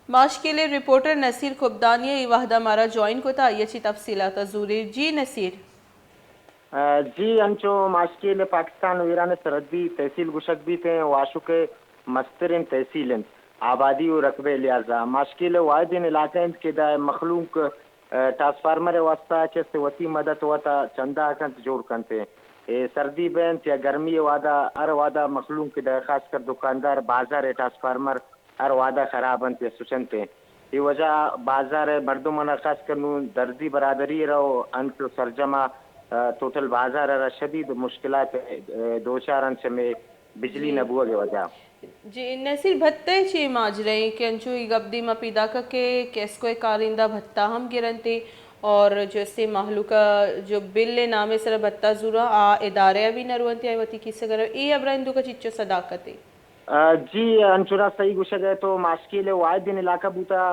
ماشکیل ءِ رپورٹر نصیر کبدانی ءَ اے وھد ءَ مارا جوائن کت ءُ آئی ءَ چہ تفصیلات ءَ زوریت۔ جی نصیر۔ جی، انچو ماشکیل پاکستان ءُ ایران ءِ سرحدی تحصیل گوشگ بیت ایں، واشک ءِ مستریں تحصیل اِنت، آبادی ءُ رقبہ ءِ لحاظ ءَ ماشکیل ءِ واحدیں علاقہ اِنت کہ ادا مخلوق ٹرانسفارمر ءِ واستہ چست وتی مدد وت ءَ چندہ کنت، جوڑ کنت۔ اے سردی بنت یا گرمی ءِ وھد ءَ، ہر وھد ءَ مخلوق کہ دہ، خاص کر دکاندار، بازار ءِ ٹرانسفارمر ہر وھد ءَ خراب اَنت یا سچنت۔ اے وجہ ءَ بازار ءِ مردماں، خاص کر نوں درزی برادری ءَ را انچو سرجم ءَ، ٹوٹل بازار ءَ را شدید مشکلات ءِ دوچار اَنت چہ مئے بجلی نہ بوگ ءِ وجہ۔ جی نصیر، بھتہ ءِ چے ماجرا ایں کہ انچو اے گپ دیم ءَ پیداک اَت کہ کیسکو ءِ کارندہ بھتہ ہم گرنت اور جو استے مہلوک ءَ جو بل ءِ نام ءِ سرا بھتہ زوراں، آ ادارہ ءَ بھی نہ رونت یا وتی کیس ءَ گرنت، اے ہبرا اندوک ءَ چچو صداقت ایں؟ جی، انچو را صحیح گوشگ ءَ تو، ماشکیل ءِ واحدیں علاقہ بوتہ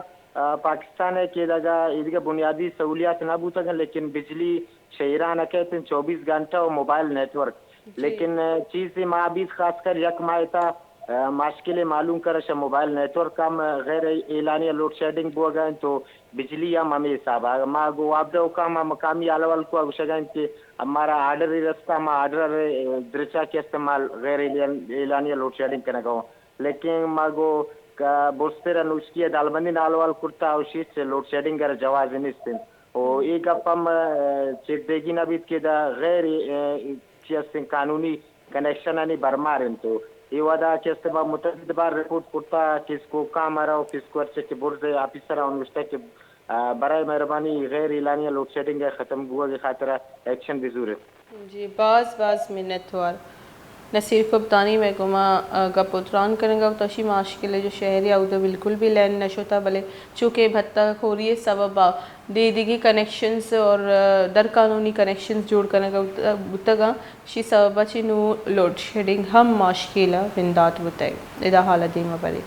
پاکستان ءِ کہ دگہ ایدگہ بنیادی سہولیات نہ بوتگ، لیکن بجلی شہ ایران ءَ کئیت اِنت چوبیس گھنٹہ ءُ موبائل نیٹ ورک۔ لیکن، آ، چیزے ما بیت خاص کر یک ماہ ءِ تہا، آ، ماشکل ءِ مہلوک ءَ را شہ موبائل نیٹ ورک ہم غیر اعلانیہ لوڈ شیڈنگ بوگ ءَ اِنت ءُ بجلی ہم ہمے حساب ءَ۔ ما گوں وابدہ حکام ءَ مقامی حال احوال کو، گوشگ ءَ اِنت کہ مارا آرڈرے رستہ، ما آرڈر ءِ درچا کہ استعمال غیر اعلان-، اعلانیہ لوڈ شیڈنگ کنگ ءَ اوں۔ لیکن ما گوں ک-، برزتر ءَ نوشکی ءَ دالبندی نال حوال کرتا، اوشی چہ لوڈ شیڈنگ ءَ را جواز نیست اِنت۔ ءُ اے گپ ہم، آ، چیردیگی نہ بیت کہ دا غیر، آ، چی استیں قانونی کنیکشنانی برمار اِنت۔ ءُ اے وھد ءَ کہ استیں ما متعدد بار رپورٹ کرتا، کیسکو حکام ءَ را ءُ کیسکو ہرچے کہ برز ءِ آفیسر ءَ نوشتہ کہ، آ، برائے مہربانی غیر اعلانیہ لوڈ شیڈنگ ءِ ختم بوگ ءِ خاطر ءَ ایکشن بزورت۔ جی، باز باز منتوار۔ نصیر کبدانی مئے گوما، آ، گپ ءُ تران کنگ ءَ اَت، اشی ماشکل ءِ جو شہری اود ءَ بالکل بھی لین نہ شتہ، بلے چونکہ بھتہ خوری ءِ سبب ءَ دے دگی کنیکشنز اور، آ، در قانونی کنیکشنز جوڑ کنگ ءَ بوتگ اَنت، اشی سبب ءَ چہ نوں لوڈ شیڈنگ ہم ماشکل ءَ بندات بوتگ۔ ادا حال ءَ دیم ءَ بریں۔